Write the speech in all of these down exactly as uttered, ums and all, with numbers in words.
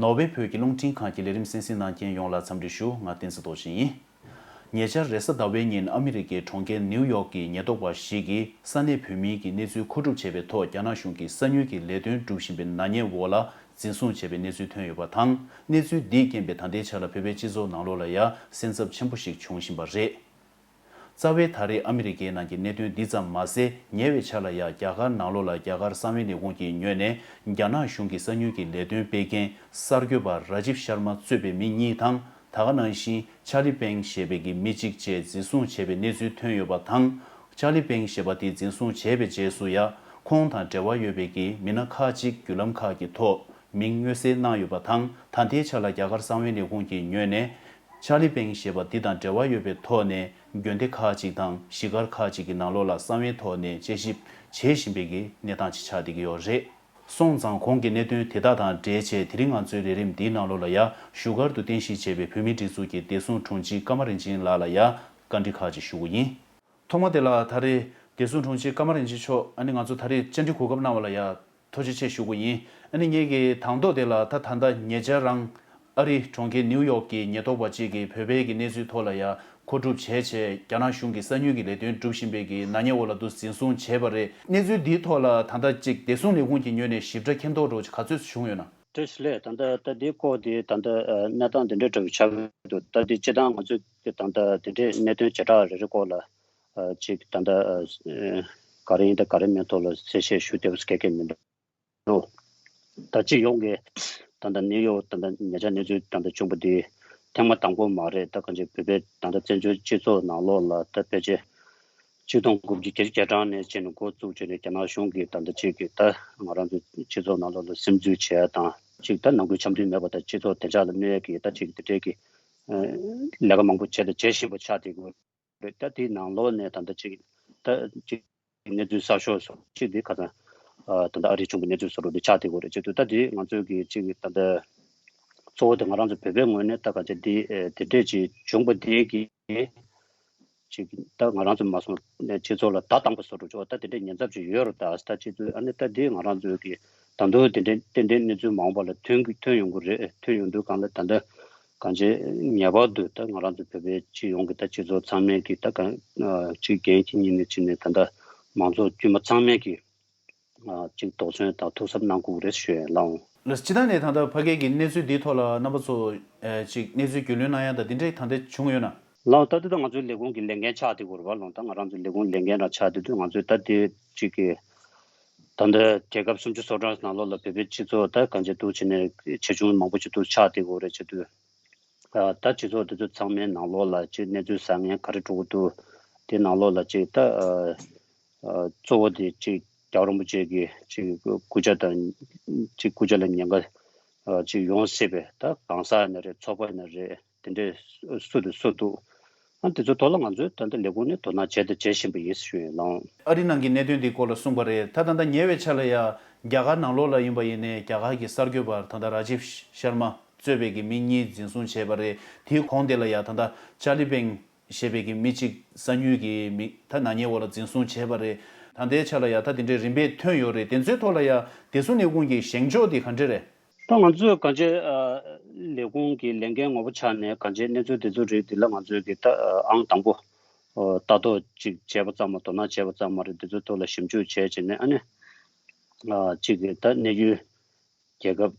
ནོར་ཝེ་བོད་ཀྱི་རླུང་འཕྲིན་ཁང་གི་ལས་རིམ་གསན་གཟིགས་གནང་མཁན་ཡོངས་ལ་འཚམས་འདྲི་ཞུ། ང་བསྟན་འཛིན་རྡོ་རྗེ་ཡིན། ཉེ་ཆར་རེས་གཟའ་ཟླ་བའི་ཉིན་ཨ་མི་རི་ཀའི་གྲོང་ཁྱེར་ནིའུ་ཡོག་གི་ཉེན་རྟོག་པ་ཞིག་གིས་ས་གནས་བོད་མིའི་གི་གནས་ཚུལ་མཁོ་སྒྲུབ་བྱས་པའི་ཐོག་རྒྱ་ནག་གཞུང་གིས་ས་ཡུལ་གྱི་ལས་དོན་སྒྲུབ་བཞིན་པའི་ནག་ཉེས་འོག་ལ་འཛིན་བཟུང་བྱས་པའི་གནས་ཚུལ་ཐོན་ཡོད་པ་དང་། གནས་ཚུལ་འདིས་རྐྱེན་པས་ད་ལྟའི་ཆར་ལ་བོད་པའི་སྤྱི་ཚོགས་ནང་ལོགས་ལ་ཡང་སེམས་འཚབ་ཆེན་པོ་ཞིག་བྱུང་བཞིན་པ་རེད། རྩ་བའི་ད་རེས་ཨ་མི་རི་ཀའི་ནང་གི་གནད་དོན་འདི་ཙམ་མ་ཟད། ཉེ་བའི་ཆར་ལ་ཡང་རྒྱ་གར་ནང་ལོགས་ལ་རྒྱ་གར་གསང་བའི་ལས་ཁུངས་ཀྱི་ངོས་ནས་རྒྱ་ནག་གཞུང་གིས་ས་ཡུལ་གྱི་ལས་དོན་སྤེལ་མཁན་གསར་འགོད་པ་ར་ཇིབ་ཤར་མ་གཙོས་པའི་མི་གཉིས་དང་། ད་ག་ནང་བཞིན་ཆཱ་ལི་པེང་ཞེས་པའི་གི་མི་གཅིག་བཅས་འཛིན་བཟུང་བྱས་པའི་གནས་ཚུལ་ཐོན་ཡོད་པ་དང་། ཆཱ་ལི་པེང་ཞེས་པ་དེ་འཛིན་བཟུང་བྱས་པའི་རྗེས་སུ་ཡང་ཁོང་དང་འབྲེལ་བ་ཡོད་པའི་གི་མི་སྣ་ཁག་ཅིག་བརྒྱུད་ལམ་ཁག་གི་ཐོག་མིང་མངོན་གསལ་གནང་ཡོད་པ་དང་། ད་ལྟའི་ཆ་ལ་རྒྱ་གར་གསང་བའི་ལས་ཁུངས་ཀྱི་ངོས་ནས་ཆཱ་ལི་པེང་ཞེས་པ་འདི་དང་འབྲེལ་བ་ཡོད་པའི་ཐོག་ནས་དགོན་སྡེ་ཁག་ཅིག་དང་གཞིས་སྒར་ཁག་ཅིག་གི་ནང་ལོགས་ལ་གསང་བའི་ཐོག་ནས་དཔྱད་ཞིབ་བྱེད་བཞིན་པའི་གི་གནས་སྟངས་ཅིག་ཆགས་བསྡད་ཀྱི་ཡོད་རེད། སོང་ཙང་གོང་གི་གནད་དོན་དེ་དག་དང་འབྲེལ་བྱས་དེ་རིང་ང་ཚོའི་ལས་རིམ་འདིའི་ནང་ལོགས་ལ་ཡ་བཞུགས་སྒར་དུ་རྟེན་གཞི་བྱས་པའི་བོད་མིའི་སྒྲིག་འཛུགས་ཀྱི་བདེ་སྲུང་དྲུང་ཆེ་ཀརྨ་རིན་ཆེན་ལགས་ལ་ཡ་བཀའ་འདྲི་ཁག་ཅིག་ཞུ་གི་ཡིན། ཐོག་མ་དེ་ལ་ད་རེས་བདེ་སྲུང་དྲུང་ཆེ་ཀརྨ་རིན་ཆེན་མཆོག་ཨ་ནི་ང་ཚོ་ད་རེས་བཅར་འདྲི་གོ་སྐབས་གནང་བ་ལ་ཡ་ཐུགས་རྗེ་ཆེ་ཞུ་གི་ཡིན། ཨ་ནི་ངེད་ཀྱི་དང་ཐོག་དེ་ལ་ད་ད་ལྟ་ཉེ་ཆར་རང་ཨ་རི་གྲོང་ཁྱེར་ནིའུ་ཡོག་གི་ཉེན་རྟོག་པ་གཅིག་གིས་བོད་པའི་གི་གནས་ཚུལ་ཐོག་ལ་ཡ་མཁོ་སྒྲུབ་བྱས་བྱས་རྒྱ་ནག་གཞུང་གིས་ས་ཡུལ་གྱི་ལས་དོན་སྒྲུབ་བཞིན་པའི་གི་ནག་ཉེས་འོག་ལ་དུ་འཛིན་བཟུང་བྱས་པ་རེད། གནས་ཚུལ་འདིའི་ཐོག་ལ་ད་ལྟ་གཅིག་བདེ་སྲུང་ལས་ཁུངས་ཀྱི་ངོས་ནས་ཞིབ་ཕྲ་མཁྱེན་རྟོགས་འདྲ་བོ་ག་ཚོད་བྱུང་ཡོད་ན། བཀྲ་ཤིས་བདེ་ལེགས། ད་ལྟ་ད་འདི་སྐོར་དེ་ད་ལྟ་ཨ་གནས་སྟངས་དེ་འདྲའི་འདྲ་བོ་ཆགས་ཀྱི་འདུག་ད་འདི་སྤྱི་བཏང་ང་ཚོས་དེ་ད་ལྟ་དེ་འདྲའི་གནད་དོན་བྱེ་བྲག་རེ་རེ་སྐོར་ལ་ཨ་ཅིག་ད་ལྟ་ཨ་ག་རེ་ཡིན་ད་ག་རེ་མིན་ཐོག་ལ་གསལ་བཤད་ཞུ་བདེ་པོ་གལ་གལ་མི་འདུག་ད་སྤྱི་ཡོངས་ཀྱི་ད་ལྟ་ནིའུ་ཡོག་ད་ལྟ་ཉེ་ཆར་གནས་ཚུལ་ད་ལྟ་བྱུང་པ་འདི་ཐེངས་མ་དང་པོ་མ་རེད། ད་གང་ཅི་བོད་པའི་ད་ལྟ་བཙན་བྱོལ་སྤྱི་ཚོགས་ནང་ལོགས་ལ་ད་ཕལ་ཆེར་ཆིག་སྟོང་དགུ་བརྒྱ་བརྒྱད་ཅུ་གྱ་གྲངས་ནས་བྱས་ནས་འགོ་བཙུགས་བྱས་ནས་རྒྱ་ནག་གཞུང་གིས་ད་ལྟ་ཅིག་གིས་ད་ང་རང་ཚོའི་སྤྱི་ཚོགས་ནང་ལོགས་ལ་སིམ་འཛུལ་བྱས་དང་ཅིག་ད་ནང་ཁུལ་འཆམ་མཐུན་མེད་པ་དང་སྤྱི་ཚོགས་བདེ་འཇགས་ལ་གནོད་ཡས་ཀྱི་ད་ཅིག་དེ་འདྲའི་གི་ལས་ཀ་མང་པོ་བྱས་དང་བྱེད་བཞིན་པ་ཆགས་བསྡད་ཀྱི་ཡོད་རེད། ད་དེའི་ནང་ལོགས་ནས་ད་ལྟ་ཅིག་ད་ཅིག་གནས་ཚུལ་གསར་ཤོག་སོགས་ཅིག་འདི་ཁ་སང་ད་ལྟ་ཨ་རིའི་བྱུང་བའི་གནས་ཚུལ་སོགས་རུ་འདི་ཆགས་བསྡད་ཀྱི་ཡོད་རེད། བྱེད་དུས་ད་འདི་ང་ཚོའི་གི་ཅིག་ད་ལྟ་གཙོ་བོ་དེ་ང་རང་ཚོ་བོད་པའི་ངོས་ནས་ད་ག་ཅིག་འདི་དེ་འདྲས་ཅིག་བྱུང་པ་འདི་གི་ཅིག་ད་ང་རང་ཚོ་མ་སོང་ནས་སྤྱི་ཚོགས་ལ་བརྡ་བཏང་པ་བཟོ་འདྲ་ཅིག་ད་དེ་འདྲའི་ཉེན་ཚབས་ཅིག་ཡོད་རེད། ད་ད་སྤྱི་ཚོགས་ཨ་ནི་ད་འདི་ང་རང་ཚོའི་གི་ད་དུང་དེ་འདྲའི་ཏན་ཏན་གནས་ཚུལ་མ་འོངས་པ་ལ་ཐོན་གི་ཐོན་ཡོང་གི་རེད། ཐོན་ཡོང་དུས་གང་ལ་ད་ལྟ་གང་ཅི་ངེས་པར་དུ་ད་ང་རང་ཚོ་བོད་པའི་སྤྱི་ཡོངས་ཀྱི་ད་སྤྱི་ཚོགས་ཚང་མས་གི་ད་གང་ཅིག་འགན་གྱི་གཉིས་ནས་ཕྱིན་ནས་ད་ལྟ་མང་ཚོགས་དཀྱུས་མ་ཚང་མས་གི་ཅིག་དོགས་ཟོན་དང་ཐུགས་གཟབ་གནང་དགོས་རེད་ཞུ་ཡ་ལགས། ལགས་སོ། སྤྱི་བཏང་ནས་ད་ལྟ་ཕ་གི་གི་གནས་ཚུལ་འདིའི་ཐོག་ལ་རྣམ་པ་ཚོ་ཨ་ཅིག་གནས་ཚུལ་རྒྱུས་ལོན་གནང་ཡ་ད་འདི་འདྲའི་ད་ལྟ་བྱུང་ཡོད་ན། ལགས་ད་ལྟ་ད་ང་ཚོའི་ལས་ཁུངས་ཀྱི་ལས་འགན་ཆགས་བསྡད་ཡོད་རེད་པ། ལགས་ད་ང་རང་ཚོའི་ལས་ཁུངས་ལས་འགན་རང་ཆགས་བསྡད་དུས་ང་ཚོས་ད་དེ་ཅིག་གི་ད་ལྟ་རྒྱལ་ཁབ་སུམ་ཅུ་སོ་གྲངས་ནང་ལོགས་ལ་བོད་པའི་སྤྱི་ཚོགས་ད་གང་ཅི་འདུག་བྱས་ནས་ཆེ་ཆུང་མང་པོ་ཅིག་འདུག་ཆགས་བསྡད་ཡོད་རེད། བྱེད་དུས་ད་སྤྱི་ཚོགས་དེ་ཚོ་ཚང་མའི་ནང་ལོགས་ལ་ཅིག་གནས་ཚུལ་བཟང་ངན་ག་རེ་འགྲོ་གི་འདུག་དེ་ནང་ལོགས་ལ་ཅིག་ད་གཙོ་བོ་དེ་ཅིག་རྒྱལ་བ་རིན་པོ་ཆེ་གི་ཅིག་སྐུ་ཕྱྭ་དང་ཅིག་སྐུ་ཕྱྭ་ལ་ཉེན་ཁ་ཅིག་ཡོང་སྲིད་པའི་ད་གང་ཟག་ཡིན་ན་རེད། ཚོགས་པ་ཡིན་ན་རེད། དེ་འདྲས་སུ་དང་སུ་འདུག་ཨ་དེ་ཚོའི་ཐོག་ལ་ང་ཚོས་ད་ལྟ་ལས་ཁུངས་ནས་དོ་སྣང་བྱས་དང་བྱེད་བཞིན་པ་ཡིན་ཞུ་ཡིན་ལགས། ཨ་རི་ནང་གི་གནད་དོན་འདི་སྐོར་ལ་གསུངས་པ་རེད། ད་ད་ལྟ་ཉེ་བའི་ཆར་ལ་ཡ་རྒྱ་གར་ནང་ལོགས་ལ་ཡིན་པ་ཡིན་ནའི་རྒྱ་གར་གྱི་གསར་འགོད་པ་ད་ལྟ་ར་ཇིབ་ཤར་མ་གཙོས་པའི་གི་མི་གཉིས་འཛིན་བཟུང་བྱས་པ་རེད། དེའི་གོང་དེ་ལ་ཡ་ད་ལྟ་ཅཱ་ལི་པེང་ཞེས་པའི་གི་མི་གཅིག་གསང་ཉུལ་གྱི་མི་ད་ནག་ཉེས་འོག་ལ་འཛིན་བཟུང་བྱས་པ་རེད། ད་ལྟའི་ཆར་ལ་ཡ་ད་དེ་འདྲའི་རིམ་པས་ཐོན་ཡོད་རེད། དེ་ཚོའི་ཐོག་ལ་ཡ་བདེ་སྲུང་ལས་ཁུངས་ཀྱི་བཞེངས་ཕྱོགས་དེ་ག་འདྲ་རེད། ད་ང་ཚོས་གང་ཅི་ལས་ཁུངས་ཀྱི་ལས་འགན་ངོ་བོ་ཆགས་ནས་གང་ཅི་གནས་ཚུལ་དེ་ཚོ་རིགས་འདི་ལ་ང་ཚོས་ཀྱི་ད་ཨང་དང་པོ་ལྟ་རྟོག་ཅིག་བྱས་པ་ཙམ་མ་དོ་སྣང་བྱས་པ་ཙམ་མ་རེད། དེ་ཚོའི་ཐོག་ལ་ཞིབ་འཇུག་བྱས་བྱས་ནས་ཨ་ནི་ཅིག་གི་ད་གནས་ཡུལ་རྒྱལ་ཁབ་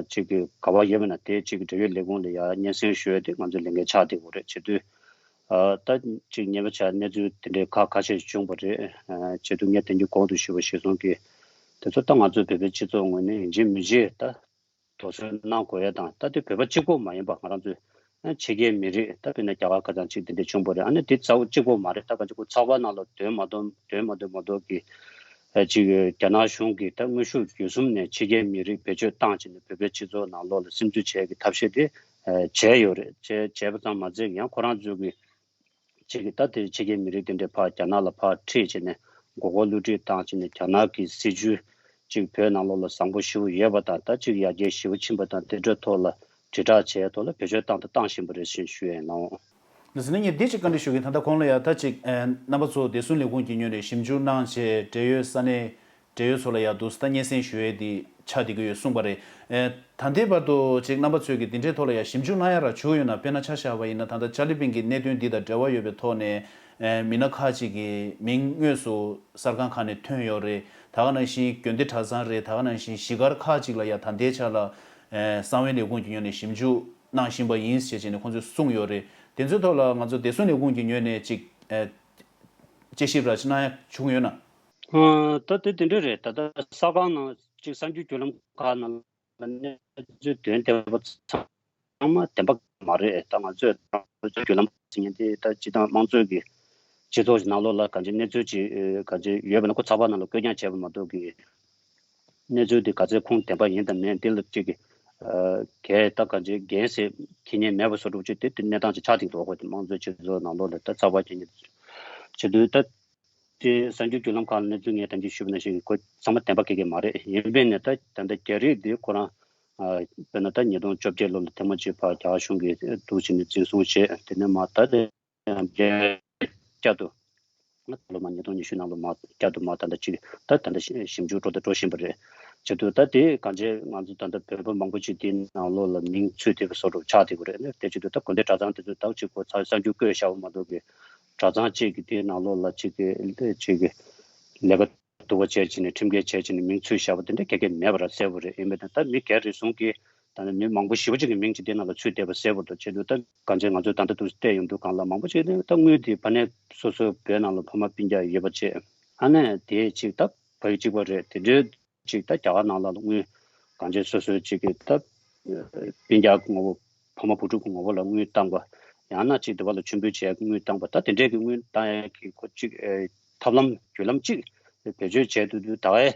ཅིག་གི་ག་བ་ཡོད་པ་ན་དེ་ཅིག་འབྲེལ་ཡོད་ལས་ཁུངས་ལ་ཡ་སྙན་སེང་ཞུ་ཡ་དེ་ང་ཚོའི་ལས་འགན་ཆགས་བསྡད་ཡོད་རེད། བྱེད་དུས་ད་ཅིག་ཉེ་བ་ཆ་གནས་ཚུལ་དེ་འདྲའི་ཁག་ཁ་ཤས་ཤིག་བྱུང་བ་རེད། བྱེད་དུས་ངས་དེང་གི་གོང་དུ་ཞུས་པ་ཞིག་སོང་གི་དེ་ཚོ་ད་ང་ཚོའི་བོད་པའི་སྤྱི་ཚོགས་ངོས་ནས་ཡིན་གཅིག་མིན་གཅིག་ད། དོགས་ཟོན་གནང་དགོས་ཡ་དང་། ད་དེ་བོད་པ་གཅིག་པོ་མ་ཡིན་པ་ང་རང་ཚོའི་ཕྱི་རྒྱལ་མི་རིགས་ད་དཔེར་ན་རྒྱ་གར་ཁ་ཚང་གཅིག་དེ་འདྲ་བྱུང་བ་རེད། ཨ་ནི་དེ་རྩ་བ་གཅིག་པོ་མ་རེད། ད་ག་ཅིག་ཁོ་ཚགས་པར་ནང་ལ་འདོན་མ་འདོན་འདོན་མ་འདོན་མ་གཏོགས་ཀྱི་ཅིག་རྒྱ་ནག་གཞུང་གིས་ད་དངོས་ཤུགས་བརྒྱུད་གསུམ་ནས་ཕྱི་རྒྱལ་མི་རིགས་བེད་སྤྱོད་བཏང་བྱས་ནས་བོད་པའི་སྤྱི་ཚོགས་ནང་ལོགས་ལ་སིམ་འཛུལ་བྱེད་ཀྱི་ཐབས་ཤེས་དེ་བྱས་ཡོད་རེད། བྱས་བྱས་པ་ཙམ་མ་ཟད་ཡང་ཁོ་རང་ཚོའི་གི་ཅིག་གིས་ད་དེ་ཕྱི་རྒྱལ་མི་རིགས་དེ་འདྲས་ཕར་རྒྱ་ནག་ལ་ཕར་ཁྲིད་བྱས་ནས་མགོ་སྐོར་བསླུ་བྲིད་བཏང་བྱས་ནས་རྒྱ་ནག་གི་སྲིད་བྱུས་ཅིག་བོད་ནང་ལོགས་ལ་བཟང་པོ་ཞེ་པོ་ཡོད་པ་དང་། ད་ཅིག་ཡར་རྒྱས་ཞེ་པོ་ཕྱིན་པ་དང་དེ་འདྲའི་ཐོག་ལ་དྲིལ་བསྒྲགས་བྱས་ཐོག་ལ་བེད་སྤྱོད་བཏང་དང་བཏང་བཞིན་པ་རེད་ཅེས་ཞུ་ཡས་ལགས། ལགས་སོ། ནི་ངས་འདི་ཅིག་བཀའ་འདྲི་ཞུ་གི། ད་ལྟ་གོང་ལ་ཡ་ད་ཅིག་ཨེ་རྣམ་པ་ཚོ་བདེ་སྲུང་ལས་ཁུངས་ཀྱི་ངོས་ནས་ཞིབ་འཇུག་གནང་བྱས་འབྲེལ་ཡོད་ས་གནས་ འབྲེལ་ཡོད་ཚོ་ལ་ཡང་འདུག་སེ་ད་སྙན་སེང་ཞུ་ཡས་དེ་ཆགས་བསྡད་ཀྱི་ཡོད་གསུངས་པ་རེད། ཨེ། ད་ལྟའི་བར་དུ་ཅིག་རྣམ་པ་ཚོས་ཀྱི་འདི་འདྲའི་ཐོག་ལ་ཡང་ཞིབ་འཇུག་གནང་ཡ་ར་བྱུང་ཡོད་ན། དཔེར་ན་ཆ་བཞག་པ་ཡིན་ན་ད་ལྟ་ཅཱ་ལི་པིན་གྱི་གནད་དོན་འདི་དང་འབྲེལ་བ་ཡོད་པའི་ཐོག་ནས། ཨེ། མི་སྣ་ཁག་ཅིག་གི་མིང་དངོས་སུ་གསར་ཁང་ཁག་ནས་ཐོན་ཡོད་རེད། ད་ག་ནང་བཞིན་དགོན་སྡེ་གྲྭ་ཚང་རེད། ད་ག་ནང་བཞིན་གཞིས་སྒར་ཁག་ཅིག་ལ་ཡང་ད་ལྟའི་ཆ་ལ། ཨེ། གསང་བའི་ལས་ཁུངས་ཀྱི་ངོས་ནས་ཞིབ་འཇུག་གནང་བཞིན་པ་ཡིན་ཞེས་བྱས་ནས་ཁོང་ཚོས་གསུངས་ཡོད་རེད། དེ་ཚོའི་ཐོག་ལ་ང་ཚོ་བདེ་སྲུང་ལས་ཁུངས་ཀྱི་ངོས་ནས་ཅིག་ཨེ། དཔྱད་ཞིབ་ར་ཅིག་གནང་ཡ་བྱུང་ཡོད་ན། ཨ། ད་དེ་དེ་འདྲ་རེད། ད་ལྟ་གསར་ཁང་ནང་ཅིག་གསར་འགྱུར་བརྒྱུད་ལམ་ཁག་ནང་ལ་གནས་ཚུལ་དོན་དེ་བ་ཚང་མ་བདེན་པ་མ་རེད། ད་ང་ཚོས་ད་ང་ཚོས་བརྒྱུད་ལམ་ཟེར་མཁན་དེ་ད་སྤྱི་བཏང་དམངས་གཙོའི་གི་སྤྱི་ཚོགས་ཀྱི་ནང་ལོགས་ལ་གང་ཅི་གནས་ཚུལ་ཅིག་གང་ཅི་ཡོད་པ་ན་ཁོ་ཚགས་པར་ནང་ལ་བཀོད་རྐྱང་བྱས་པ་མ་གཏོགས་གི། གནས་ཚུལ་དེ་ག་ཚོད་ཁུངས་ལྡན་པ་ཡིན་དང་མིན་དེ་ལ་གཅིག་གི། ཨ། གལ་ད་གང་ཅི་འགན་ཟེར་ཁྱེར་མཁན་མེད་པ་བཟོ་འདྲ་ཅིག་དེ་དེ་གནས་སྟངས་ཅིག་ཆགས་བསྡད་འདུག་གོ་དེ་དམངས་གཙོའི་སྤྱི་ཚོགས་ནང་ལོགས་ལ་ད་ཚགས་པར་སྐྱེལ་མཁན་བྱེད་དུས་ད་དེ་གསར་འགྱུར་བརྒྱུད་ལམ་ཁག་ལ་གནས་ཚུལ་ངས་ད་གིན་ཞུས་པ་ནང་བཞིན་གྱི་ཁོ་ཚང་མ་བདེན་པ་ག་གེ་མ་རེད། ཡིན་པས་ནས་ད་ད་ལྟ་རྒྱ་རིགས་འདི་ཁོ་རང་ཨ། དཔེར་ན་ད་ཉིས་སྟོང་བཅོ་བརྒྱད་ལོ་ལ་ཐེངས་མ་གཅིག་ཕར་རྒྱ་གར་གཞུང་གིས་འདུག་བྱས་ནས་འཛིན་བཟུང་བྱས། དེ་ནས་མ་ད་དེ། ཡང་བསྐྱར་དུ། ང་ད་ལོ་མ་ཉིས་སྟོང་ཉི་ཤུ་ནང་ལོ་མ་བསྐྱར་དུ་མ་ད་ལྟ་ཅིག་ད་ད་ལྟ་ཞིབ་འཇུག་འགྲོ་དང་འགྲོ་བཞིན་པ་རེད། བྱེད་དུས་ད་དེ་གང་ཅི་ང་ཚོ་ད་ལྟ་བོད་པ་མང་པོ་ཅིག་དེའི་ནང་ལོགས་ལ་མིང་ཚུད་བསྡད་པ་བཟོ་འདྲ་ཆགས་བསྡད་པ་རེད། དེ་བྱེད་དུས་ད་དགོན་སྡེ་གྲྭ་ཚང་དེ་ཚོ་ད་ཅིག་གོ་ཚ་གསར་འགྱུར་བཀོད་བཞག་པ་མ་གཏོགས་གི་གྲྭ་ཚང་གཅིག་གི་དེའི་ནང་ལོགས་ལ་ཅིག་གི་ཅིག་གི་ལས་ཀ་སྡུག་པ་བྱས་བྱས་ནས་ཁྲིམས་འགལ་བྱས་བྱས་ནས་མིང་ཚུད་བཞག་པ་དེ་འདྲ་ག་གེ་མེད་པ་ར་གསལ་པོ་རེད། ཡིན་པས་ན་ད་མི་སྒེར་རེ་ཟུང་གིས་ད་ནི་མི་མང་པོ་ཞེ་པོ་ཅིག་གི་མིང་ཅིག་དེ་ནང་ལ་ཚུད་བསྡད་པ་གསལ་པོ་འདུག་བྱེད་དུས་ད་གང་ཅི་ང་ཚོས་ད་ལྟ་དུ་བལྟས་ཡོང་དུས་སྒང་ལ་མང་པོ་ཅིག་ནི་ད་དངུལ་དེ་ཕ་ནས་སོ་སོའི་བོད་ནང་ལ་ཕ་མ་སྤུན་ཀྱག་ཡོད་པ་བྱས། ཨ་ནི་དེ་ཅིག་ད་བ་ཡི་གཅིག་པ་རེད། དེ་འདྲའི་ཅིག་ད་རྒྱ་གར་ནང་ལ་དངུལ་གང་ཅི་སོ་སོའི་ཅིག་གི་ད་སྤུན་ཀྱག་ངོ་བོ་ཕ་མ་བུ་ཕྲུག་གི་ངོ་བོ་ལ་དངུལ་བཏང་པ། ཡང་ན་ཅིག་དེ་བ་ལ་མཆོད་འབུལ་བྱས་དངུལ་བཏང་པ། ད་དེ་འདྲས་ཀྱི་དངུལ་བཏང་ཡ་གི་ཁོ་ཅིག་ཨེ། ཐབས་ལམ་བརྒྱུད་ལམ་ཅིག་བེད་སྤྱོད་བྱས་དུས་དུས་ད་ཨེ་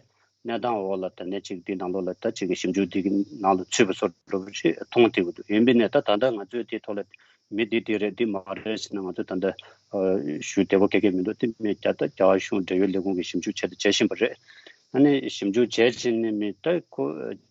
གནས་སྟངས་འོག་ལ་ད་ནས་ཅིག་འདི་ནང་ལོགས་ལ་ད་ཅིག་གི་ཞིབ་འཇུག་འདི་གི་ནང་ལ་ཚུད་པ་བཟོ་འདྲ་པོ་ཞིག་མཐོང་བསྡད་ཀྱི་འདུག་ཡིན་པས་ནས་ད་ད་ལྟ་ང་ཚོས་དེའི་ཐོག་ལ་མི་འདི་འདི་རེད་འདི་མ་རེད་ཟེར་ན་ང་ཚོས་ད་ལྟ་ཨ་ཞུ་བདེ་པོ་ག་གེ་མི་འདུག་དེ་མི་རྒྱ་ད་རྒྱ་གར་གཞུང་འབྲེལ་ཡོད་ལས་ཁུངས་ཀྱིས་ཞིབ་འཇུག་བྱས་ད་བྱེད་བཞིན་པ་རེད། ཨ་ནི་ཞིབ་འཇུག་བྱས་ཕྱིན་ནས་མི་ད་ཁོ་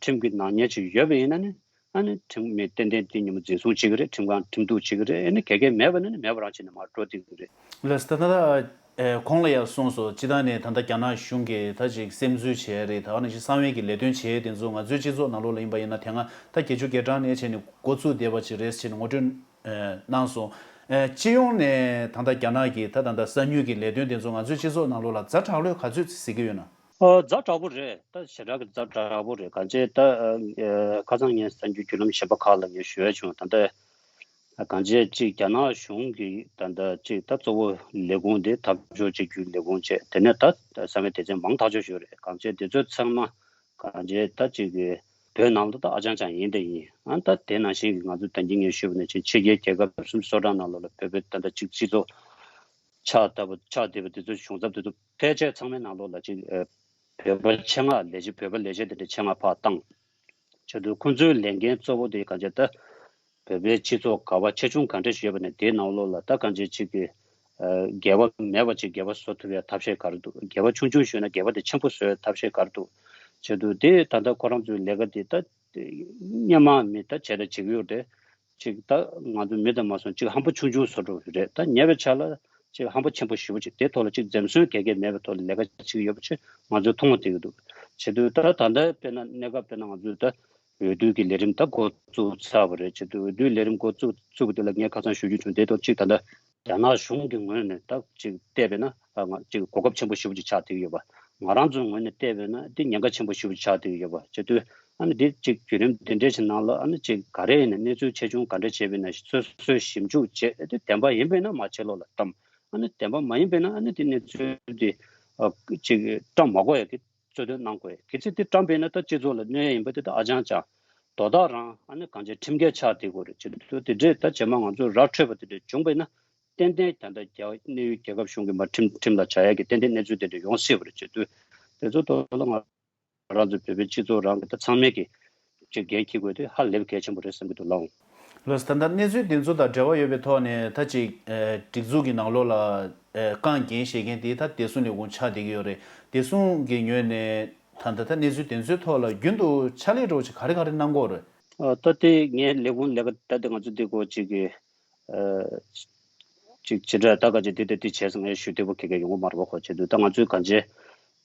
ཁྲིམས་ཀྱི་ནག་ཉེས་ཅིག་ཡོད་པ་ཡིན་ན་ནི། ཨ་ནི་ཁྲིམས་མི་ཏན་ཏན་དེ་ཉིན་མོ་འཛིན་བཟུང་བྱེད་ཀྱི་རེད། ཁྲིམས་ཁང་ཁྲིམས་གཏུག་བྱེད་ཀྱི་རེད། ཨ་ནི་ག་གེ་མེད་པ་ན་ནི་མེད་པ་རང་བྱས་ནས་མར་འགྲོ་བསྡད་ཀྱི་རེད། ལགས་སོ། ད་ལྟ་ཨེ་གོང་ལ་ཡང་གསུངས་སོང་། སྤྱི་བཏང་ནས་ད་ལྟ་རྒྱ་ནག་གཞུང་གིས་ད་ཅིག་སེམས་འཛུལ་བྱས་རེད། ད་ག་ནང་བཞིན་གསང་བའི་གི་ལས་དོན་བྱས་དེ་ཚོ་ང་ཚོའི་སྤྱི་ཚོགས་ནང་ལོགས་ལ་ཡིན་པ་ཡིན་ན་དེ་སྔ་ད་བརྒྱད་ཅུ་གྱ་གྲངས་ནས་བྱས་ནས་འགོ་བཙུགས་བསྡད་པ་ཅིག་རེད་ཅེས་ནས་ངོ་སྤྲོད་ཨེ་གནང་སོང་། ཨེ་སྤྱི་ཡོངས་ནས་ད་ལྟ་རྒྱ་ནག་གི་ད་ད་ལྟ་གསང་ཉུལ་གྱི་ལས་དོན་དེ་ཚོ་ང་ཚོའི་སྤྱི་ཚོགས་ནང་ལོགས་ལ་ཛ་དྲག་ལོས་ག་ཚོད་ཅིག་གཟིགས་ཀྱི་ཡོད་ན། ཨ། ཛ་དྲག་པོ་རེད། ད་ཞེ་དྲག་གི་ཛ་དྲག་པོ་རེད། གང་བྱས་ད་ཨ་ཁ་སང་ངས་གསར་འགྱུར་བརྒྱུད་ལམ་གཞན་པ་ཁག་ལ་ངས་ཞུ་ཡ་བྱུང་། ད་ལྟ་གང་བྱས་ཅིག་རྒྱ་ནག་གཞུང་གིས་ད་ལྟ་ཅིག་ད་གཙོ་བོ་ལས་ཁུངས་དེ་འཐབ་ཕྱོགས་གཅིག་གྱུར་ལས་ཁུངས་བྱས། དེ་ནས་ད་གསང་བའི་སྡེ་ཚན་མང་ཐག་ཆོད་ཞིག་རེད། གང་བྱས་དེ་ཚོ་ཚང་མ་གང་བྱས་ད་ཅིག་གི་བོད་ནང་ལ་ད་ཨ་ཅང་ཅང་ཡིན་ད་ཡིན། ཨ་ད་དེ་ནང་བཞིན་གྱི་ང་ཚོ་ད་གིན་ངས་ཞུས་པ་ནང་བཞིན་ཕྱི་རྒྱལ་རྒྱལ་ཁབ་སུམ་ཅུ་སོ་གྲངས་ནང་ལོགས་ལ་བོད་པའི་ད་ལྟ་ཅིག་སྤྱི་ཚོགས་ཆགས་ལྟ་བུ་ཆགས་བསྡད་པ་དེ་ཚོ་གཞུང་ཚབ་དེ་ཚོ་ཕལ་ཆེར་ཚང་མའི་ནང་ལོགས་ལ་ཅིག་ཨ་བོད་པ་ཆེད་མངགས་ལས་བྱེད་བོད་པ་ལས་བྱེད་དེ་འདྲ་ཆེད་མངགས་ཕར་བཏང་། བྱས་དུས་ཁོང་ཚོའི་ལས་འགན་གཙོ་བོ་དེ་གང་བྱས་ད་བོད་པའི་སྤྱི་ཚོགས་ག་བ་ཆེ་ཆུང་ག་འདྲ་ཞིག་ཡོད་པ་ནས་དེའི་ནང་ལོགས་ལ་ད་གང་བྱས་ཅིག་གི་ཨ་འགལ་བ་མེད་པ་ཅིག་འགལ་བ་བཟོ་ཐུབ་ཡ་ཐབས་ཤེས་ག་རེ་འདུག་འགལ་བ་ཆུང་ཆུང་ཞིག་ཡོད་ན་འགལ་བ་དེ་ཆེན་པོ་བཟོ་ཡ་ཐབས་ཤེས་ག་རེ་འདུག་བྱས་དུས་དེ་ད་ལྟ་ཁོ་རང་ཚོའི་ལས་ཀ་དེ་ད་སྔོན་མ་མི་ད་བྱས་ད་བྱེད་ཀྱི་ཡོད་རེད། ཅིག་ད་ང་ཚོ་མི་དང་མ་སོང་ཅིག་ཧམ་པ་ཆུང་ཆུང་བཟོ་འགྲོ་གི་རེད། ད་ཉེ་བའི་ཆ་ལ་ཅིག་ཧམ་པ་ཆེན་པོ་ཞེ་པོ་ཅིག་དེ་ཐོག་ལ་ཅིག་འཛེམ་ཟོན་ག་གེ་མེད་པའི་ཐོག་ལ་ལས་ཀ་བྱེད་ཀྱི་ཡོད་པ་ཅིག་ང་ཚོས་མཐོང་བསྡད་ཀྱི་འདུག་བྱེད་དུས་ད་ད་ལྟ་དཔེར་ན་གནས་སྐབས་དཔེར་ན་ང་ཚོས་ད་འོས་བསྡུ་གི་ལས་རིམ་ད་འགོ་བཙུགས་ཚར་བ་རེད། བྱེད་དུས་འོས་བསྡུའི་ལས་རིམ་འགོ་བཙུགས་བཙུགས་པ་དེ་ལ་ངས་ཁ་སང་ཞུ་རྒྱུ་བྱུང་། དེ་ཐོག་ཅིག་ད་ལྟ་རྒྱ་ནག་གཞུང་གི་ངོས་ནས་ད་ཅིག་བལྟས་པས་ན་ང་ཅིག་གོ་སྐབས་ཆེན་པོ་ཞེ་པོ་ཅིག་ཆགས་བསྡད་ཀྱི་ཡོད་པ། ང་རང་ཚོའི་ངོས་ནས་བལྟས་པས་ན་འདི་ཉེན་ཁ་ཆེན་པོ་ཞེ་པོ་ཆགས་བསྡད་ཀྱི་ཡོད་པ། བྱེད་དུས་ཨ་ནི་འདི་ཅིག་བརྒྱུད་རིམ་འདི་འདྲའི་ཞིག་ནང་ལ་ཨ་ནི་ཅིག་ག་རེ་ཡིན་ན་གནས་ཚུལ་ཆེ་ཆུང་ག་འདྲ་བྱས་པས་ན་སོ་སོས་ཞིབ་འཇུག་བྱས་ཏེ་བདེན་པ་ཡིན་པས་ན་མ་ཕྱི་ལོགས་ལ་བཏང་། ཨ་ནི་བདེན་པ་མ་ཡིན་པས་ན་ཨ་ནི་འདི་གནས་ཚུལ་འདི་ཨ་ཅིག་བཀྲམ་མ་དགོས་ཡ་གི་རྩོད་དོན་གནང་དགོས། གལ་སྲིད་དེ་བཀྲམ་པས་ན་ད་སྤྱི་ཚོགས་ལ་གནོད་ཡ་ཡིན་པ་དེ་ད་ཨ་ཅང་ཅང་དོ་བདག་རང་ཨ་ནི་གང་ཅི་ཁྲིམས་འགལ་ཆགས་བསྡད་དགོས་རེད། བྱེད་དུས་དེ་འདྲས་ད་རྗེས་མ་ང་ཚོ་ར་འཕྲོད་པ་དེ་འདྲས་བྱུང་པས་ན་ཏན་ཏན་ད་ལྟ་རྒྱ་གནས་ཡུལ་རྒྱལ་ཁབ་གཞུང་གིས་མར་ཁྲིམས་ཁྲིམས་ལ་བྱ་ཡ་གི་ཏན་ཏན་གནས་ཚུལ་དེ་འདྲས་ཡོང་སྲིད་པ་རེད། བྱེད་དུས་དེ་ཚོ་ཐོག་ལ་ང་རང་ཚོ་བོད་པའི་སྤྱི་ཚོགས་རང་གི་ད་ཚང་མས་ཀྱི་ཅིག་འགན་འཁྱེར་དགོས་དེ་ཧ་ལས་པའི་གལ་ཆེན་པོ་རེད་བསམ་གྱི་འདུག་ལགས། ལགས་སོ། ད་ལྟ་གནས་ཚུལ་འདི་ཚོ་དང་འབྲེལ་བ་ཡོད་པའི་ཐོག་ནས་ད་ཅིག་ཨེ་སྒྲིག་འཛུགས་ཀྱི་ནང་ལོགས་ལ་ཨེ་རྐང་འགན་བཞེས་མཁན་དེ་ད་བདེ་སྲུང་ལས་ཁུངས་ཆགས་བསྡད་ཀྱི་ཡོད་རེད། བདེ་སྲུང་གི་ངོས་ནས་ད་ལྟ་ད་གནས་ཚུལ་འདི་ཚོའི་ཐོག་ལ་རྒྱུན་དུ་ཕྱག་ལས་འདྲ་བོ་ཅིག་ག་རེ་ག་རེ་གནང་གི་ཡོད་རེད། ཨ། ད་ལྟ་དེ་ངའི་ལས་ཁུངས་ལས་ཀ་ད་ལྟ་ང་ཚོ་འདི་སྐོར་ཅིག་གི་ཨ་ཅིག་ཅི་འདྲ་ད་ག་ཅིག་འདི་ད་འདི་བྱས་སོང་ངས་ཞུ་བདེ་པོ་ག་གེ་ཡོང་གི་མ་རེད་པ། ཁོ་བྱེད་དུས་ད་ང་ཚོས་གང་ཅི་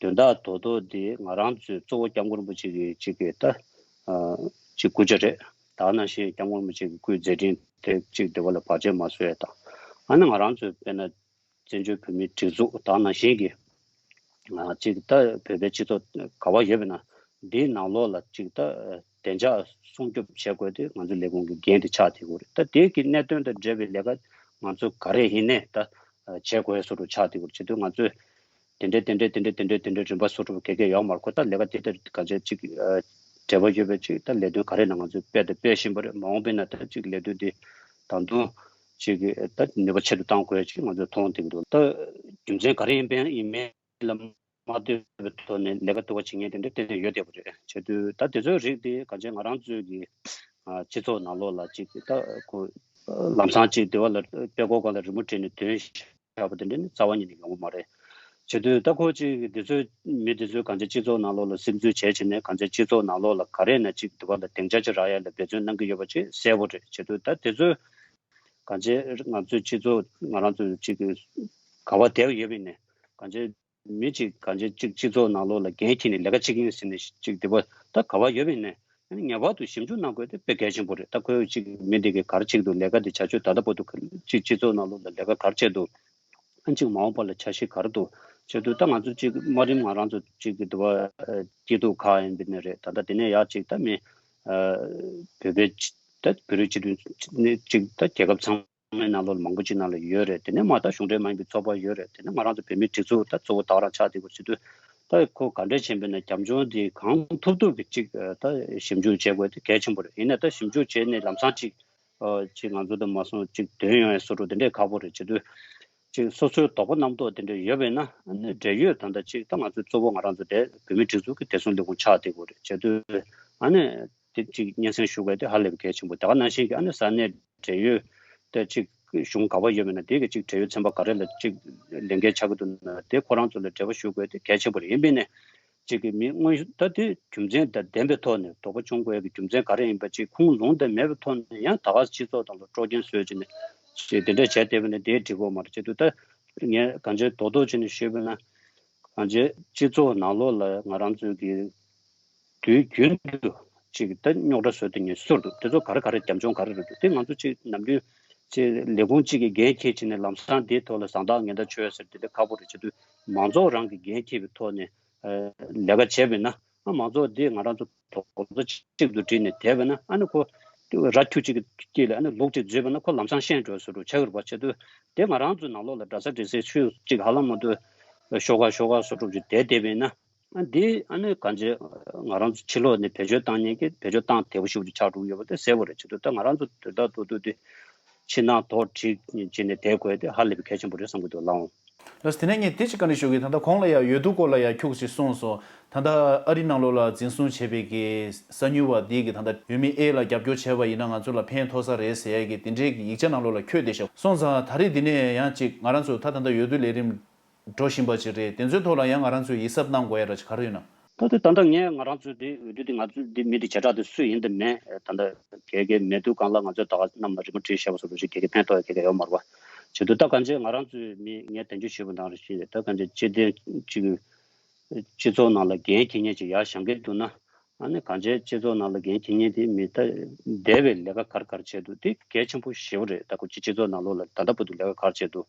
དོན་དག་རྡོག་རྡོག་འདི་ང་རང་ཚོའི་གཙོ་བོ་སྐྱབས་མགོན་རིན་པོ་ཆེ་གི་གཅིག་གི་ད་གཅིག་སྐུ་ཕྱྭ་རེད། ད་ནང་བཞིན་སྐྱབས་མགོན་རིན་པོ་ཆེ་གི་སྐུའི་མཛད་འཕྲིན་དེ་གཅིག་འདི་བ་ལ་བར་ཆད་མ་བཟོ་ཡ་དང་། ཨ་ནི་ང་རང་ཚོའི་དཔེར་ན་བཙན་བྱོལ་བོད་མིའི་སྒྲིག་འཛུགས་ད་ནང་བཞིན་གྱི་ང་གཅིག་ད་བོད་པའི་སྤྱི་ཚོགས་ག་བ་ཡོད་པ་ན་འདིའི་ནང་ལོགས་ལ་གཅིག་ད་བདེ་འཇགས་སྲུང་སྐྱོབ་བྱེད་དགོས་དེ་ང་ཚོའི་ལས་ཁུངས་ཀྱི་འགན་དེ་ཆགས་བསྡད་ཡོད་རེད། ད་དེ་གི་གནད་དོན་དང་འབྲེལ་བའི་ལས་ཀ་ང་ཚོ་ག་རེ་ཡིན་ནའི་ད་བྱེད་དགོས་བཟོ་འདྲ་ཆགས་བསྡད་ཡོད་རེད། བྱེད་དུས་ང་ཚོས་དེ་འདྲས་དེ་འདྲས་དེ་འདྲས་དེ་འདྲས་དེ་འདྲས་རིམ་པ་བཟོ་འདྲ་ག་གེ་ཡོད་མ་རེད། ཁོ་ད་ལས་ཀ་དེ་ལྟར་ག་ཚད་ཅིག་འབྲེལ་བ་ཡོད་པའི་ཅིག་ད་ལས་དོན་ག་རེ་ན་ང་ཚོས་སྤེལ་དང་སྤེལ་བཞིན་པ་རེད། མ་འོངས་པའི་ནང་ད་ཅིག་ལས་དོན་དེ་ད་དུང་ཅིག་ད་ནུས་པ་ཆེ་རུ་གཏང་དགོས་ཅིག་ང་ཚོས་མཐོང་བསྡད་ཀྱི་འདུག་ད་རྒྱུ་མཚན་ག་རེ་ཡིན་པའི་ཡིན་མིན་ལ་མ་ལྟོས་པའི་ཐོག་ནས་ལས་ཀ་དུ་བ་བྱེད་མཁན་དེ་འདྲ་གཏན་ནས་ཡོད་བསྡད་པ་རེད། བྱེད་དུས་ད་དེ་ཚོའི་རིགས་དེ་གང་ཅི་ང་རང་ཚོའི་གི་སྤྱི་ཚོགས་ནང་ལོགས་ལ་ཅིག་ད་ཁོ་ལམ་སང་ཅིག་དེ་བ་ལ་དཔེ་ཁོ་གང་ལ་རི་མོ་བྲིས་ནས་དོན་བཞག་པ་དེ་འདྲ་ནི་རྩ་བ་ཉིད་ནས་ཡོང་གི་མ་རེད། བྱེད་དུས་ད་ཁོ་ཅིག་དེ་ཚོའི་མི་དེ་ཚོའི་གང་ཅི་སྤྱི་ཚོགས་ནང་ལོགས་ལ་སིམ་འཛུལ་བྱས་བྱས་ནས་གང་ཅི་སྤྱི་ཚོགས་ནང་ལོགས་ལ་ག་རེ་ན་ཅིག་དེ་བ་ལ་སྡིངས་ཆ་ཅིག་རག་ཡ་ལ་འབད་བརྩོན་གནང་གི་ཡོད་པ་ཅིག་གསལ་པོ་རེད། བྱེད་དུས་ད་དེ་ཚོའི་གང་ཅི་ང་ཚོའི་སྤྱི་ཚོགས་ང་རང་ཚོའི་ཅིག་ག་བ་བསྡད་ཡོད་པ་ཡིན་ནས་གང་ཅི་མི་གཅིག་གང་ཅི་གཅིག་སྤྱི་ཚོགས་ནང་ལོགས་ལ་འགན་འཁྱེར་ནས་ལས་ཀ་བྱེད་ཀྱི་ཡིན་ཟེར་ནས་གཅིག་དེ་བ་ད་ག་བ་ཡོད་པ་ཡིན་ནས་ངེས་པར་དུ་ཞིབ་འཇུག་གནང་དགོས་དེ་དཔེ་གལ་ཆེན་པོ་རེད། ད་ཁོས་གཅིག་མི་དེ་གིས་ག་རེ་བྱེད་ཀྱི་འདུག་ལས་ཀ་དེ་བྱ་སྤྱོད་ད་ལྟ་བར་དུ་གཅིག་སྤྱི་ཚོགས་ནང་ལོགས་ལ་ལས་ཀ་ག་རེ་བྱས་འདུག་ཨ་གཅིག་མ་འོངས་པ་ལ་འཆར་གཞི་ག་རེ་འདུག་བྱེད་དུས་ད་ང་ཚོ་གཅིག་དམའ་རིམ་ང་རང་ཚོ་གཅིག་གི་དུ་བ་སྐྱིད་སྡུག་ཁག་ཡིན་པ་ནི་རེད། ད་ལྟ་དེ་ནས་ཡག་གཅིག་ད་མི་བོད་པའི་ད་བོད་རིགས་སྤྱི་མཐུན་ནི་གཅིག་ད་རྒྱལ་ཁབ་ཚང་མའི་ནང་ལོགས་ལ་མང་པོ་ཅིག་ནང་ལ་ཡོད་རེད། དེ་ནས་མ་ད་གཞུང་འབྲེལ་མ་ཡིན་པའི་ཚོགས་པ་ཡོད་རེད། དེ་ནས་ང་རང་ཚོ་བོད་མིའི་སྒྲིག་འཛུགས་ད་གཙོ་བོ་ད་ག་རང་ཆགས་བསྡད་དགོས་བྱེད་དུས་ད་ཁོ་ག་འདྲས་བྱས་པས་ན་རྒྱབ་ལྗོངས་འདི་གང་ཐུབ་ཐུབ་ཀྱི་ཅིག་ད་ཞིབ་འཇུག་བྱེད་དགོས་དེ་གལ་ཆེན་པོ་རེད། ཡིན་ན་ད་ཞིབ་འཇུག་བྱས་ནས་ལམ་སང་ཅིག་ཅིག་ང་ཚོ་དང་མ་སོང་ཅིག་དོན་ཡོང་ཡ་བཟོ་འདྲ་དེ་འདྲས་ཁག་པོ་རེད། བྱེད་དུས་ཅིག་སོ་སོའི་དོགས་པ་རྣམ་རྟོག་དེ་འདྲས་ཡོད་པས་ན་ཨ་ནི་འབྲེལ་ཡོད་ད་ལྟ་ཅིག་ད་ང་ཚོའི་གཙོ་བོ་ང་རང་ཚོ་དེ་བོད་མིའི་སྒྲིག་འཛུགས་ཀྱི་བདེ་སྲུང་ལས་ཁུངས་ཆགས་བསྡད་དགོས་རེད། བྱེད་དུས་ཨ་ནི་དེ་ཅིག་སྙན་སེང་ཞུ་དགོས་དེ་ཧ་ལས་པའི་གལ་ཆེན་པོ། ད་ག་ནང་བཞིན་གྱི་ཨ་ནི་ས་གནས་འབྲེལ་ཡོད་དེ་ཅིག་གཞུང་ག་བ་ཡོད་པས་ན་དེ་གི་ཅིག་འབྲེལ་ཡོད་ཚན་པ་ག་རེ་ལ་ཅིག་ལས་འགན་ཆགས་ཀྱི་འདུག་ན་དེ་ཁོ་རང་ཚོ་ལ་འབྲེལ་བ་ཞུ་དགོས་དེ་གལ་ཆེན་པོ་རེད། ཡིན་པས་ནས་གཅིག་གི་མི་དངོས་ད་དེ་རྒྱུ་མཚན་དང་ལྡན་པའི་ཐོག་ནས་དོགས་པ་བྱུང་དགོས་ཀྱི་རྒྱུ་མཚན་ག་རེ་ཡིན་པ་ཅིག་ཁུངས་ལུང་དང་མེད་པའི་ཐོག་ནས་ཡང་ད་ག་སྤྱི་ཚོགས་དང་ལ་སྤྲོ་སྐྱེན་བཟོས་བྱས་ནས་ཅིག་དེ་འདྲ་བྱས་བསྡད་པ་ནི་དེ་འགྲིག་གི་མ་རེད། བྱེད་དུས་ད་ངས་གང་ཅི་རྡོག་རྡོག་བྱས་ནས་ཞུས་པ་ན་གང་ཅི་སྤྱི་ཚོགས་ནང་ལོགས་ལ་ང་རང་ཚོའི་གི་དུས་རྒྱུན་དུ་ཅིག་ད་རྙོག་དྲ་བཟོ་དེ་ངས་ཟུར་དུ་དེ་ཚོ་ག་རེ་ག་རེ་རྒྱབ་ལྗོངས་ག་རེ་རེད་འདུག་དེ་ང་ཚོ་ཅིག་ནམ་རྒྱུན་ཅིག་ལས་ཁུངས་གཅིག་གི་འགན་འཁྱེར་བྱས་ནས་ལམ་སང་དེའི་ཐོག་ལ་བཟང་ཐག་ངན་ཐག་ཆོད་ཟེར་དེ་འདྲ་ཁག་པོ་རེད། བྱེད་དུས་མང་ཚོགས་རང་གི་འགན་འཁྱེར་བའི་ཐོག་ནས་ལས་ཀ་བྱས་པས་ན། ཨ་མང་ཚོགས་འདི་ང་རང་ཚོ་དོགས་པ་གཅིག་ཏུ་བསྒྲིལ་ནས་བསྡད་པ་ན་ཨ་ནི་ཁོ་ར་ཁྱུ་གཅིག་གི་དཀྱིལ་ལ་ཨ་ནི་ལུག་གཅིག་འཛུལ་བ་ན་ཁོ་ལམ་སང་ཤེས་འགྲོ་བཟོ་འདྲ་ཆགས་ཀྱི་རེད་པ། བྱེད་དུས་དེ་ང་རང་ཚོའི་ནང་ལོགས་ལ་འདྲ་ས་འདྲ་སའི་ཆུ་གཅིག་ཧ་ལམ་མ་གཏོགས་ཤོག་ཁ་ཤོག་ཁ་བཟོ་འདྲ་ཅིག་བསྡད་བསྡད་པས་ན་ཨ་འདི་ཨ་ནི་གང་ཅི་ང་རང་ཚོ་ཕྱི་ལོགས་ནས་བེད་སྤྱོད་བཏང་མཁན་གྱི་བེད་སྤྱོད་བཏང་བདེ་པོ་ཞེ་པོ་ཅིག་ཆགས་འགྲོ་གི་ཡོད་པ་དེ་གསལ་པོ་རེད། བྱེད་དུས་ད་ང་རང་ཚོ་དོན་དག་རྡོག་རྡོག་དེ་ཕྱི་ནང་དོག་འདྲི་བྱས་ནས་བསྡད་དགོས་དེ་ཧ་ལས་པའི་གལ་ཆེན་པོ་རེད་བསམ་གྱི་འདུག་ལགས་འོང་། ལགས་སོ། དེ་ནས་ངས་དེ་ཅིག་བཀའ་འདྲི་ཞུ་གི། ད་ལྟ་གོང་ལ་ཡང་འོས་བསྡུ་སྐོར་ལ་ཡང་ཁྱུག་ཅིག་གསུངས་སོང་། ད་ལྟ་ཨ་རི་ནང་ལོགས་ལ་འཛིན་བཟུང་བྱས་པའི་གི་གསང་ཉུལ་བ་འདི་གི་ད་ལྟ་འོས་མི་ཨེ་ལ་རྒྱབ་སྐྱོར་བྱས་པ་ཡིན་ན་ང་ཚོ་ལ་ཕན་ཐོགས་ས་རེད་ཟེར་ཡ་གི་དེ་འདྲའི་གི་ཡིག་ཆ་ནང་ལོགས་ལ་འཁོད་བསྡད་ཤག་སོང་ཙང་ད་རེས་འདི་ནས་ཡང་ཅིག་ང་རང་ཚོ་ད་ད་ལྟ་འོས་བསྡུ་ལས་རིམ་འགྲོ་བཞིན་པ་ཅིག་རེད། དེ་ཚོའི་ཐོག་ལ་ཡང་ང་རང་ཚོས་ཡིད་གཟབ་གནང་དགོས་ཡ་ར་ཅིག་ག་རེ་ཡོད་ན། ད་ལྟ་ད་ལྟ་ངས་ང་རང་ཚོའི་འདི་འོས་བསྡུ་འདི་ང་ཚོའི་འདི་མི་འདི་བྱེ་བྲག་འདི་སུ་ཡིན་འདི་མེད། ད་ལྟ་གལ་གལ་མེད་དུས་གང་ལ་ང་ཚོས་ད་ག་རྣམས་ལ་རི་མོ་བྲིས་བཞག་པ་བཟོ་འདྲ་ཞིག་གལ་གལ་ཕན་ཐོགས་ཡ་གལ་གལ་ཡོད་མ་རེད་པ། བྱེད་དུས་ད་གང་ཅི་ང་རང་ཚོའི་མི་ངས་དེ་འཇུ་ཞུས་པ་ནང་རེ་ཞིག་ད་གང་ཅི་སྤྱི་བདེ་ཅིག་སྤྱི་ཚོགས་ནང་ལ་འགན་འཁྱེར་མཁན་ཅིག་ཡར་བཞེངས་མཁན་འདུག་ན། ཨ་ནི་གང་ཅི་སྤྱི་ཚོགས་ནང་ལ་འགན་འཁྱེར་མཁན་དེ་མི་ད་འདས་པའི་ལས་ཀ་ག་རེ་ག་རེ་བྱས་འདུག་དེ་གལ་ཆེན་པོ་ཞེ་པོ་རེད། ད་ཁོ་ཅིག་སྤྱི་ཚོགས་ནང་ལོགས་ལ་ད་ལྟ་བར་དུ་ལས་ཀ་ག་རེ་བྱས་འདུག་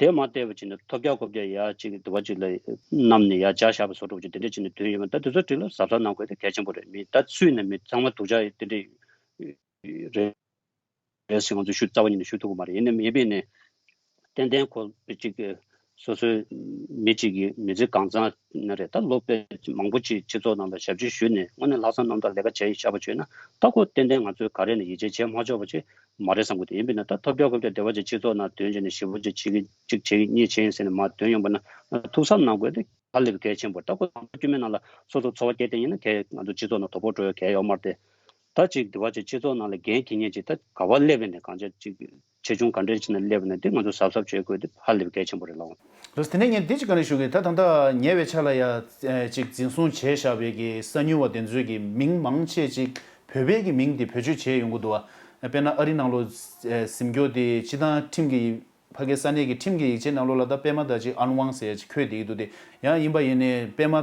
དེ་མ་བལྟས་པ་བྱས་ན་ཐོབ་རྒྱག་ཁོབ་རྒྱག་ཡ་གཅིག་འདི་བ་གཅིག་ལ་བསྣམས་ནས་ཡ་ཇ་བཞག་པ་བཟོ་འདྲ་བ་ཅིག་དེ་འདྲ་བྱས་ནས་དོན་ཡོད་མ་ད་དེ་ཚོ་དྲི་ལ་གཟབ་གཟབ་གནང་དགོས་དེ་གལ་ཆེན་པོ་རེད། མི་ད་ཚུད་ནས་མི་ཚང་མ་སྡུག་ཅག་དེ་འདྲ་རེད་ཟེར་ང་ཚོས་ཞུ་རྩ་བ་ཉིད་ནས་ཞུ་ཐུབ་ཀྱི་མ་རེད། ཡིན་ནའི་ཡིན་པས་ནས་ཏན་ཏན་ཁོ་གཅིག་སོ་སོའི་མི་གཅིག་གི་མི་ཚེ་གང་ཚང་ན་རེད། ད་ལོ་དཔེ་མང་པོ་ཅིག་སྤྱི་ཚོགས་ནང་ལ་ཞབས་ཕྱི་ཞུས་ནས་དངོས་གནས་ལྷག་བསམ་རྣམ་དག་ལས་ཀ་བྱས་ཡིན་བཞག་པ་བྱས་ན་ད་ཁོ་ཏན་ཏན་ང་ཚོས་ག་རེ་ནས་ཡིད་ཆེས་བྱེད་མ་ཆོག་པ་ཅིག་མ་རེད་བསམ་གྱི་འདུག་ཡིན་པས་ན་ད་ཐོབ་རྒྱག་ཁོབ་རྒྱག་བདེ་བ་ཅན་སྤྱི་ཚོགས་ནང་དོན་བྱས་ནས་ཞེ་པོ་ཅིག་བྱེད་ཀྱི་གཅིག་བྱེད་ཀྱི་གཉིས་བྱེད་ཡིན་ཟེར་ནས་མར་དོན་ཡོང་པ་ན་ཐུགས་བསམ་གནང་དགོས་དེ་ཧ་ལས་པའི་གལ་ཆེན་པོ་རེད། ད་ཁོ་ཚོ་དཀྱུས་མའི་ནང་ལ་སོ་སོ་འཚོ་བ་སྐྱེལ་བསྡད་ཡིན་ན་གལ་ང་ཚོ་སྤྱི་ཚོགས་ནང་དོ་ཕོག་འགྲོ་ཡ་གལ་ཡོད་མ་རེད་དེ། ད་ཅིག་བདེ་བ་ཅན་སྤྱི་ཚོགས་ནང་ལ་འགན་འཁྱེར་མཁན་ཅིག་ད་ག་བ་སླེབས་པ་ནས་གང་ཅི་ཅིག་ཆེ་ཆུང་ག་འདྲས་ཅིག་ནས་སླེབས་པ་ན་དེ་ང་ཚོ་གཟབ་གཟབ་བྱེད་དགོས་དེ་ཧ་ལས་པའི་གལ་ཆེན་པོ་རེད་ལགས། ལགས་སོ། དེ་ནས་ངས་འདི་ཅིག་བཀའ་འདྲི་ཞུ་གི། ད་ད་ལྟ་ཉེ་བའི་ཆར་ལ་ཡ་ཅིག་འཛིན་བཟུང་བྱས་བཞག་པའི་གི་གསང་ཉུལ་བ་དེ་ཚོའི་གི་མིང་མང་ཆེ་ཅིག་བོད་པའི་གི་མིང་དེ་བེད་སྤྱོད་བྱས་ཡོང་གི་འདུག་བ། དཔེར་ན་ཨ་རི་ནང་ལོགས་འཛིན་སྐྱོང་དེ་སྤྱི་བཏང་ཁྲིམས་ཀྱི་ ཕ་གི་ས་གནས་ཀྱི་ཁྲིམས་ཀྱི་ཡིག་ཆའི་ནང་ལོགས་ལ་ད་པད་མ་ད་ཅིག་ཨན་ཝང་ཟེར་ཡ་ཅིག་འཁོད་བསྡད་ཀྱི་འདུག་སྟེ། ཡང་ཡིན་པ་ཡིན་ནའི་པད་མ་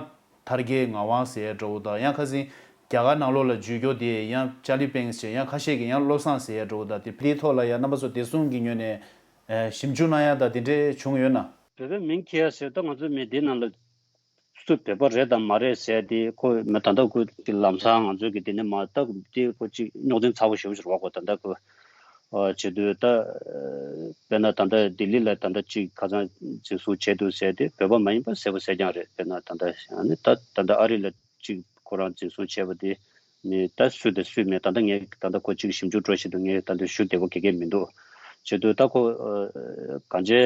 དར་རྒྱས་ངག་དབང་ཟེར་ཡ་འདྲ་བོ་དང་། ཡང་ཁ་སང་རྒྱ་གར་ནང་ལོགས་ལ་བརྗོད་རྒྱུ་དེ་ཡང་ཅཱ་ལི་པེང་ཟེར། ཡང་ཁ་ཤས་ཀྱིས་ཡང་བློ་བཟང་ཟེར་ཡ་འདྲ་བོ་དང་། དེ་འདིའི་ཐོག་ལ་ཡང་རྣམ་པ་ཚོ་བདེ་སྲུང་གི་ངོས་ནས་ཨ་ཞིབ་འཇུག་གནང་ཡ་དང་དེ་འདྲས་བྱུང་ཡོད་ན། བོད་པའི་མིང་འཁྱེར་ཡ་ཟེར་ད་ང་ཚོའི་མི་འདི་ནང་ལ་སུ་བོད་པ་རེད་དང་མ་རེད་ཟེར་དེ་ཁོ་མི་ད་ལྟ་ཁོ་ལམ་སང་ང་ཚོའི་གི་དེ་ནས་མ་ད་དེ་ཁོ་ཅིག་རྙོག་འཛིང་ཚ་བོ་ཞེ་པོ་ཞིག་རེད་བ། ཁོ་ད་ལྟ་ཁོ་ཨ་བྱེད་དུས་ད་དཔེར་ན་ད་ལྟ་ལྡི་ལི་ལ་ད་ལྟ་ཅིག་ཁ་སང་འཛིན་བཟུང་བྱས་འདུག་ཟེར་དེ་བོད་པ་མ་ཡིན་པ་གསལ་པོ་གསལ་རྐྱང་རེད། དཔེར་ན་ད་ལྟ་ཨ་ནི་ད་ད་ལྟ་ཨ་རི་ལ་ཅིག་ཁོ་རང་འཛིན་བཟུང་བྱས་པ་དེ་ནི་ད་སུ་དང་སུ་མེད། ད་ལྟ་ངས་ད་ལྟ་ཁོ་ཅིག་ཞིབ་འཇུག་འགྲོ་བཞིན་དུ་ངས་ད་ལྟ་ཞུ་བདེ་པོ་ག་གེ་མི་འདུག་བྱེད་དུས་ད་ཁོ་ཨ་གང་ཅི་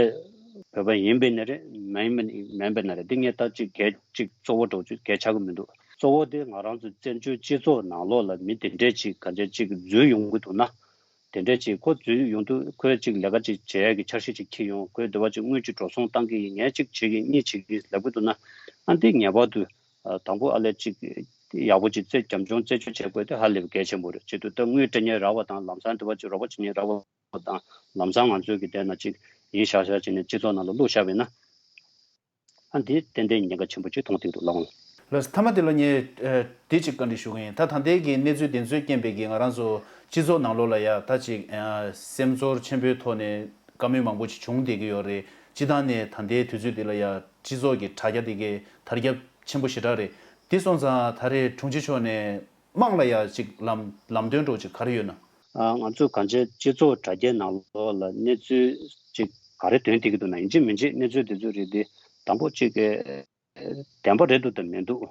བོད་པ་ཡིན་པས་ན་རེད། མ་ཡིན་པས་མིན་པས་ན་རེད། འདི་ངས་ད་ཅིག་གལ་ཅིག་གཙོ་བོ་འདྲ་བོ་ཅིག་གལ་ཆགས་ཀྱི་མི་འདུག་གཙོ་བོ་དེ་ང་རང་ཚོ་བཙན་བྱོལ་སྤྱི་ཚོགས་ནང་ལོགས་ལ་མི་དེ་འདྲས་ཅིག་གང་ཅི་ཅིག་འཛུལ་ཡོང་གི་འདུག་ན། དེ་འདྲས་ཅིག་ཁོ་འཛུལ་ཡོང་དུས་ཁོས་ཅིག་ལས་ཀ་ཅིག་བྱེད་ཡག་གི་འཆར་གཞི་ཅིག་འཁྱེར་ཡོང་། ཁོས་འདི་བ་ཅིག་དངུལ་ཅིག་འགྲོ་སོང་བཏང་གི་ཡིན། ངས་ཅིག་བྱེད་ཀྱི་གཉིས་བྱེད་ཀྱི་ལབ་གི་འདུག་ན། ཨ་འདི་ངེས་པར་དུ་ཨ་དང་པོ་ཨ་ལས་ཅིག་ཡག་པོ་ཅིག་རྩད་རྒྱབ་ལྗོངས་རྩད་གཅོད་བྱེད་དགོས་དེ་ཧ་ལས་པའི་གལ་ཆེན་པོ་རེད། བྱེད་དུས་ད་དངུལ་སྤྲད་མཁན་རག་པ་དང་ལམ་སང་འདི་བ་ཅིག་རོགས་པ་བྱེད་མཁན་རག་པ་དང་ལམ་སང་ང་ཚོའི་གི་དེ་ན་ཅིག་ཡིན་ཤག་ཤག་བྱས་ནས་སྤྱི་ཚོགས་ནང་ལ་བླུགས་བཞག་པ་ཡིན་ན། ཨ་འདི་ཏན་ཏན་ཉེན་ཁ་ཆེན་པོ་ཅིག་མཐོང་གི་འདུག་ལགས། ལགས་སོ། མཐའ་མ་དེ་ལ་ངས་ཨ་འདི་ཅིག་བཀའ་འདྲི་ཞུ་གི་ཡིན། ད་ད་ལྟའི་གི་གནས་ཚུལ་དེ་ཚོའི་རྐྱེན་པས་ཀྱི་ང་རང་ཚོ་སྤྱི་ཚོགས་ནང་ལོགས་ལ་ཡ་ད་ཅིག་ཨ་སེམས་ཚོར་ཆེན་པོའི་ཐོག་ནས་བཀའ་མོལ་མང་པོ་ཅིག་བྱུང་བསྡད་ཀྱི་ཡོད་རེད། སྤྱི་བཏང་ནས་ད་ལྟའི་དུས་ཚོད་འདི་ལ་ཡ་སྤྱི་ཚོགས་ཀྱི་དྲ་རྒྱ་དེ་གའི་དར་ཁྱབ་ཆེན་པོ་ཞེ་དྲག་རེད། དེ་སོང་ཙང་ད་རེས་དྲུང་ཆེ་མཆོག་ནས་དམངས་ལ་ཡ་ཅིག་ལམ་ལམ་སྟོན་འདྲ་བོ་ཅིག་ག་རེ་ཡོད་ན། ཨ་ང་ཚོ་གང་ཅི་སྤྱི་ཚོགས་དྲ་རྒྱའི་ནང་ལོགས་ལ་གནས་ཚུལ་ཅིག་ག་རེ་ཐོན་བསྡད་ཀྱི་འདུག་ན། ཡིན་གཅིག་མིན་གཅིག་གནས་ཚུལ་དེ་ཚོ་རེད་དེ་དང་པོ་ཅིག་གི་བདེན་པ་རེད་འདུག་དང་མི་འདུག་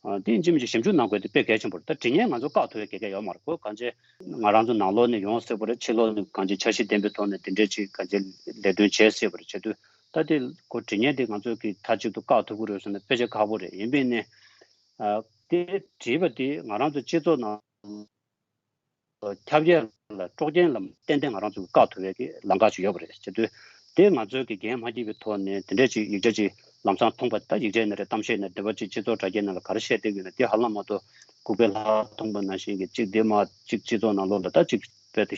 ཨ་དེ་ཡིན་གཅིག་མིན་གཅིག་ཞིབ་འཇུག་གནང་དགོས་དེ་དཔེ་གལ་ཆེན་པོ་རེད། ད་འབྲི་མཁན་ང་ཚོ་བཀག་ཐུབ་ཡ་ག་གེ་ཡོད་མ་རེད། ཁོ་གང་ཅི་ང་རང་ཚོ་ནང་ལོགས་ནས་ཡོང་སྲིད་པ་རེད། ཕྱི་ལོགས་ནས་གང་ཅི་འཆར་གཞི་ལྡན་པའི་ཐོག་ནས་དེ་འདྲས་ཅིག་གང་ཅི་ལས་དོན་བྱེད་སྲིད་པ་རེད། བྱེད་དུས་ད་དེ་ཁོ་འབྲི་མཁན་དེ་ང་ཚོ་གི་མཐའ་གཅིག་ཏུ་བཀག་ཐུབ་ཀྱི་རེད་ཟེར་ན་དཔེ་ཆ་ཁག་པོ་རེད། ཡིན་པས་ནས་ཨ་དེ་བྲིས་པ་དེ་ང་རང་ཚོ་སྤྱི་ཚོགས་ནང་ཁྱབ་ཡས་ལ་དཀྲོག་རྐྱེན་ལ་ཏན་ཏན་ང་རང་ཚོ་གིས་བཀག་ཐུབ་ཡས་ཀྱི་ལམ་ཁ་ཞིག་ཡོད་པ་རེད། བྱེད་དུས་དེ་ང་ཚོའི་གི་འགན་མ་འཁྱེར་བའི་ཐོག་ནས་དེ་འདྲས་ཅིག་ཡིག་ཆ་ཅིག་ལམ་སང་མཐོང་པ། ད་ཡིག་ཆ་ཡིན་ན་རེད། གཏམ་བཤད་ན་འདི་བ་ཅིག་སྤྱི་ཚོགས་དྲ་རྒྱའི་ནང་ལ་ག་རེ་བཤད་བསྡད་ཡོད་ན་དེ་ཧ་ལམ་མ་གཏོགས་གུག་པའི་ལྷ་མཐོང་པ་ནང་བཞིན་གྱི་ཅིག་འདི་མ་ཅིག་སྤྱི་ཚོགས་ནང་ལོགས་ལ་ད་ཅིག་དཔེ་དེ་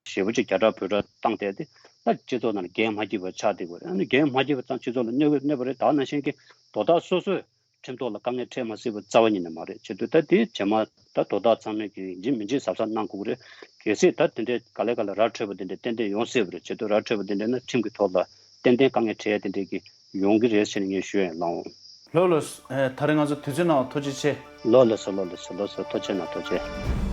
ཞེ་པོ་ཅིག་རྒྱ་གྲགས་བོད་གྲགས་བཏང་སྟེ་དེ་ད་སྤྱི་ཚོགས་ནང་ལ་འགན་མ་འཁྱེར་བ་ཆགས་བསྡད་ཡོད་རེད། ཨ་ནི་འགན་མ་འཁྱེར་བ་ཙང་སྤྱི་ཚོགས་ལ་གནོད་གནོད་པ་རེད། ད་ནང་བཞིན་གྱི་དོ་བདག་སོ་སོས་ཁྲིམས་ཐོག་ལ་དཀའ་ངལ་འཕྲད་མ་སྲིད་པ་རྩ་བ་ཉིད་ནས་མ་རེད། བྱེད་དུས་ད་དེའི་རྗེས་མ་ད་དོ་བདག་ཚང་མས་ཀྱི་ཡིན་གཅིག་མིན་གཅིག་གཟབ་གཟབ་གནང་དགོས་ཀྱི་རེད། གལ་སྲིད་ད་དེ་འདྲའི་ག་ལེ་ག་ལེ་ར་འཕྲོད་པ་དེ་འདྲ་ཏན་ཏན་ཡོང་སྲིད་པ་རེད། བྱེད་དུས་ར་འཕྲོད་པ་དེ་འདྲ་ན་ཁྲིམས་ཀྱི་ཐོག་ལ་ཏན་ཏན་དཀའ་ངལ་འཕྲད་ཡ་དེ་འདྲ་གི་ཡོང་གི་རེད་ཟེར་ནས་ངས་ཞུ་ཡ་ཡིན་ལགས། ལགས་ལགས། ད་རེས་ང་ཚོ་དུས་ཚོད་གནང་བ་ཐུགས་རྗེ་ཆེ། ལགས་ལགས་སོ། ལགས་ལགས་སོ། ལགས་སོ། ཐུགས་རྗེ་གནང་། ཐུགས་རྗེ།